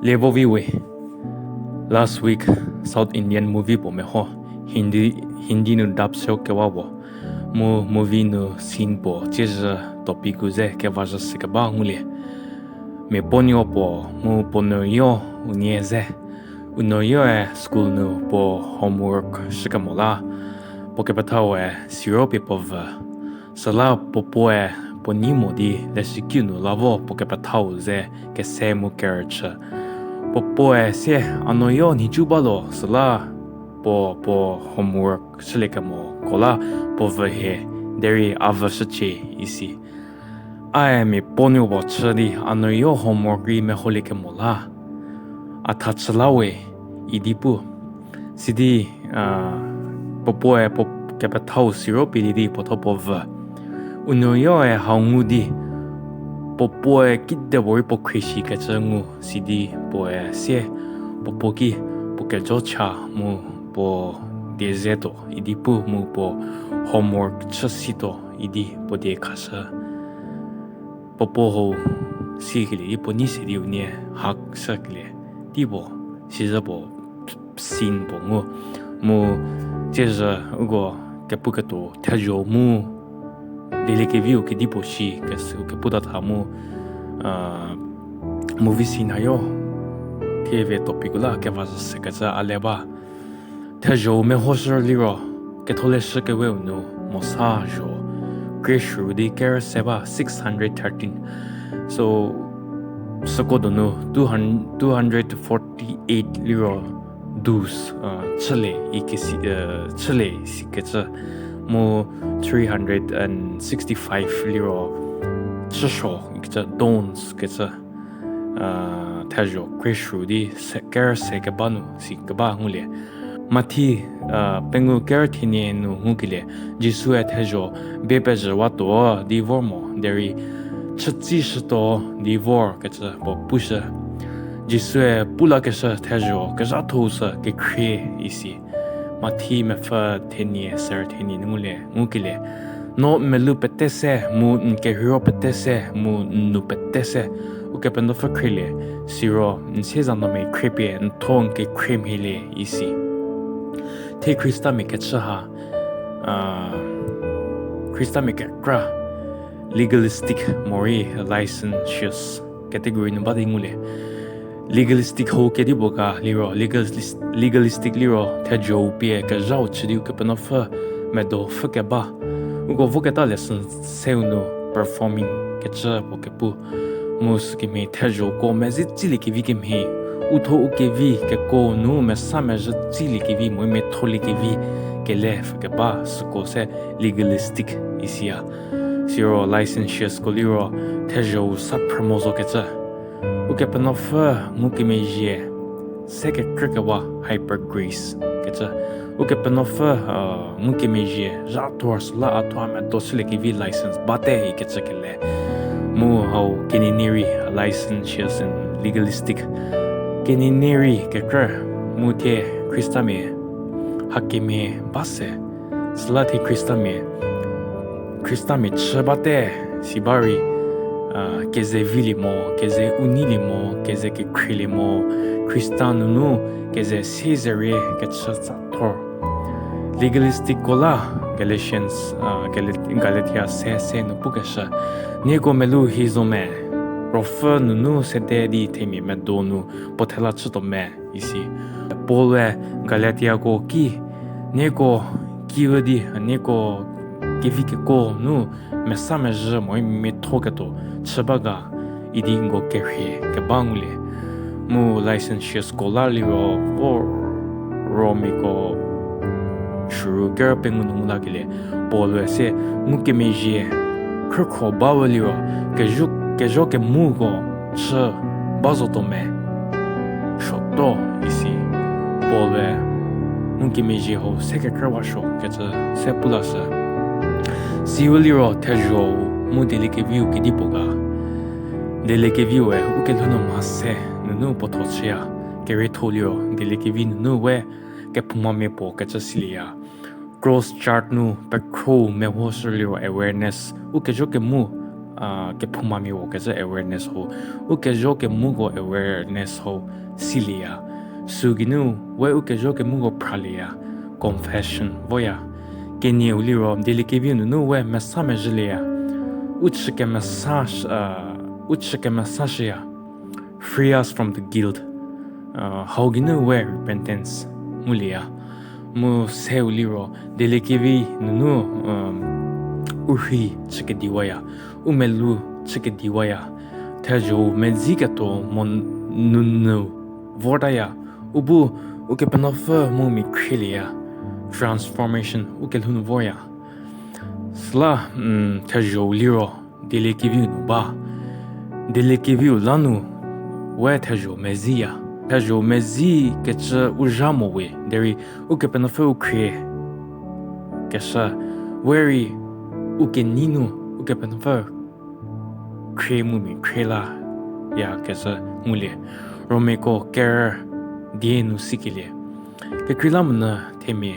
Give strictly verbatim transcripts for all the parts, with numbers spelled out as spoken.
Lievo vi we, last week South Indian movie puo meho, Hindi, Hindi nu dub shü kewa puo, mu movie nu scene puo tsiezhü topic-u ze kevazhü sü keba ngulie. Mia puonuo puo mu puo nuoyo unie ze. U nuoyoe school nu puo homework shükemo la, puo kepethau-e siro pie puo vü. Süla puo puoe puo nei mo di leshükiu nu la vo puo kepethau ze kese mu kerüchü. Puo puoe sie, a nuoyo nhicu ba lo, süla puo puo homework shüliekemoko la puo vü hie, derei a vü shücie, isi. Ae mia puonuo puo chü di a nuoyo homework rei meho liekemo la, a tha chü la we, idi pu. Sidi puo puoe puo kepethau siro pie di puo thuo puo vü. U nuoyoe hau ngu di puo puoe kidepuorei puo khrie shikecü ngu, sidi puoe sie, puo puo ki puo kejo cha mu puo die ze tuo idi pu mu puo homework chü si tuo idi puo die khashü. Puo puo hau sikelie di puo nei se di unie hak shükelie, tei puo, sizü puo scene puo ngu. Mu tsiezhü uko kepuketuo thezho mu dieliekeviu kedipuo shi kese u kepu ta tha mu, movie scene hayo thie ve topic-u la kevazhü sekecü a le ba. Thezho-u mehoshü liro, Ketholeshü Keweu nu Mosa zho, krie suo di kerü se ba six hundred thirteen. So, süko donu two hundred, two hundred forty-eight liro dus, chülie ikesi, chülie sikecü, mu three hundred and sixty-five liro chüsuo ikecü, dons kecü, thezho krie suo di se, kerü se keba nu si keba ngulie. Mathi pengou kerü thenie nu ngukelie, Jisue thezho bie pezhüwatuo di vor mo, derei chütsishütuo di vor kecü puo pushü. Jisue pu lakeshü thezho kezhatho-u sü kekhrie isi. Mathi mepfü thenie ser thenie nu ngulie, ngukelie, no n melou pete se, mu n kerheiro pete se, mu n nou pete se, Ukepenuopfü khrielie, siro n siezanuomia khriepie n tho n kekhrie mhielie isi. Thie Khristamia kechü ha, Khristamia kekra legalistic morei licentious category nu ba di ngulie. Legalistic hau kedipuo ga liro, legalis-, legalistic liro thezho-u pie kezhau chü di Ukepenuopfü medo pfhü keba. Uko voketa lesson seu nu performing kecü puo kepu. Mu sükemhie thezhoko mezi tsiliekevi kemhie, u tho u kevi keko nu mesa mezhü tsiliekevi mu miatholiekevi kele pfhü keba süko se legalistic isiya. Siro licentiousko liro thezho-u sa phrü mo zo kecü. Ukepenuopfü ngukemezhie se kekrükewa hyper grace kecü. Ukepenuopfü ngukemezhie zha thor süla a thuo a medo chüliekevi license bate ikecü kele. Mu hau kenei nie rei licentious and legalistic. Kenei nie rei kekrü mu thie Khristamia hakemhie ba se. Süla thie Khristamia, Khristamia chü bate si ba rei, keze vilie mo, keze u neilie mo, keze kekhrielie mo, Khrista nunu keze siezerie kechü tsa thor. Legalisticko la Galatians, Galatia se se nu pukeshü, nieko melou hi zo me, ruopfü nunu sede di themia medo nu puo thela chütuo me isi. Paul-e Galatiako ki, nieko kiü di nieko kevi keko nu mesa mezhü morei miathoketuo chü ba ga idi nko kerhie keba ngulie. Mu licentiousko la liro vo Romiako shürü kerü pengou nu ngu lakelie, Paul-e se ngukemezhie khrükhro ba we liro kezho, kezho kemuko chü ba zotuo me, suotuo isi. Paul-e ngukemezhie hau se kekrüwasuo kecü se pu lashü. Siu liro thezho-u mu dieliekeviu kedipuo ga. Dieliekeviue ukelhou nu mhase nunu puo tho chüya. Kerietho liro dieliekevi nunu we kephoumamia puo kecü silieya. Cross chart nu pekhro-u mehoshü liro awareness, u kezho kemu, kephoumamia wo kecü awareness ho, u kezho kemuko awareness ho silieya. Sü geinu we u kezho kemuko phralieya, confession voya. Kenieu liro, dieliekeviu nunu we mesa mezhülieya. U chü kemesa, u chü kemesashüya. Free us from the guilt. Hau geinu we repentance ngulieya. Mu seu liro, dieliekevi nunu u rhei chükediwaya, u melou chükediwaya. Thezho-u medziketuo mo nunu vortaya, u bu Ukepenuopfü mu mia khrielieya, transformation u kelhou nu vorya. Süla thezho-u liro, dieliekeviu nu ba. Dieliekeviu la nu we thezho meziya. Thezho mezi kecü u zha mo we, derei Ukepenuopfü u khrie keshü, we rei u kenei nu Ukepenuopfü khrie mu mia khrie layakecü ngulie. Romako kerü die nu sikelie. Kekreilamonyü themia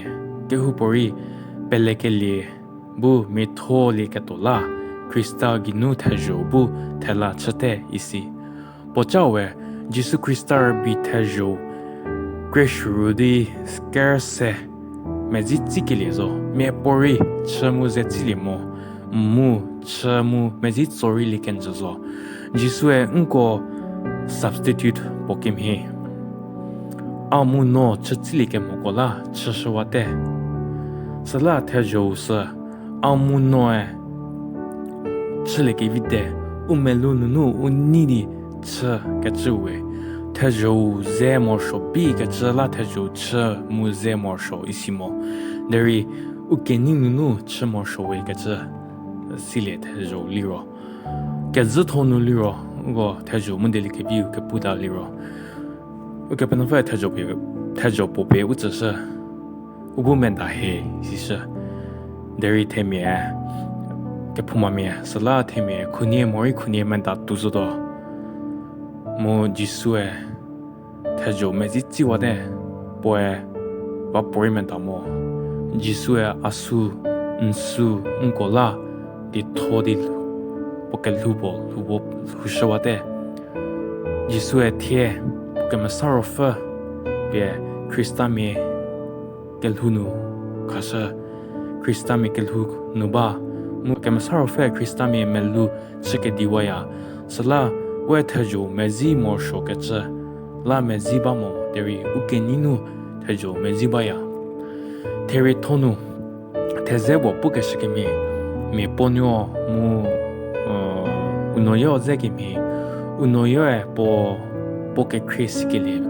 kehoupuorei pelekelie bu miatholieketuo la, Khrista geinu thezho bu thela chüte isi. Puocaue Jisu Khrista rübei thezho krie shürü di kerü se medzi tsikelie zo, miapuorei chü mu ze tsilie mo, mu chü mu medzi tsorei lie kenjü zo. Jisue nko substitute puo kemhie, a mu no chü tsilie kemoko la chüshüwate. Süla thezho-u sü a mu noe chülie kevite, u melou nunu u nei di chü kecüwe. Thezho-u ze morosuo bi kecü la thezho-u chü mu ze morosuo isi mo. Derei u kenei nunu chü morosuo we kecü silie thezho-u liro. Kezhütho nu liro, uko thezho mu dieliekeviu keputa liro, Ukepenuopfü thezho puo pie u tsüshü, u bu meda he sishü. Derei themia, kephoumamia süla themia khunie morei khunie meda tuo zotuo. Mu Jisue thezho medzi tsiwate, puoe va puorei meda mo. Jisue a sü, n sü, nko la dietho di puo kelhou puo lhou puo lhoushüwate. Jisue thie puo Kemesa Ruopfü pie Khristamia kelhou nu khashü, Khristamia kelhou nu ba, mu Kemesa Ruopfü Khristamia melou chükediwaya, süla we thezho medzi morosuo kecü la medzi ba mo derei u kenei nu thezho medzi baya. Therietho nu theze puo pukeshü kemhie, mia puonuo mu u nuoyo dze kemhie, u nuoyoe puo, puo kekhrie sikelie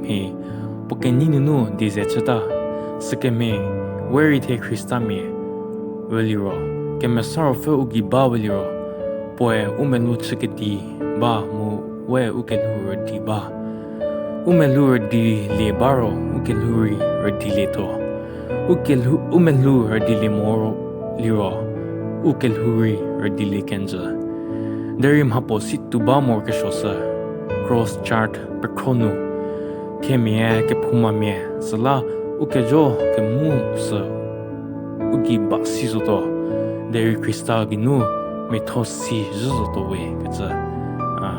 mhie, puo kenei nunu die ze chüta, sükemhie, we rei thie Khristamia we liro, Kemesa Ruopfü u gei ba we liro, puoe u melou chükedi ba mu we u kelhou rüdi ba. U melou rüdilie ba ro u kelhou rei rüdilietuo. U kelhou, u melou rüdilie mo liro, u kelhou rei rüdilie kenjü. Derei mhapuo si tuo ba morokesuo sü, cross chart pekhro nu, themia kephoumamia süla u kejo kemu sü u gei ba si zotuo, derei Khrista geinu miatho si zhü zotuo we kecü, a,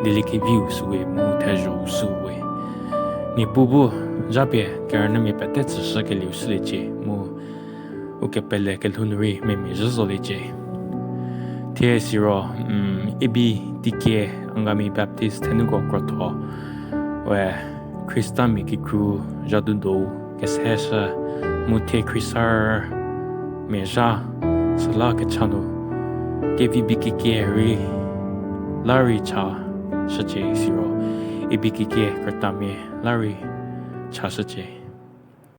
dieliekeviu süwe mu thezho-u süwe. Niepuu bu japie kerünyümia pete tsüshükelieu shüliecie mu u kepele kelhou nu rei memia zhü zoliecie. Thie siro, mm, A B T K, Angami Baptist Thenuko Krotho we Khristamia kikru zha dudo-u keseshü mu thie khriesarümia zha süla kecha nu, K V B K K rei la rei chashücie siro, A B K K krütamia la rei chashücie.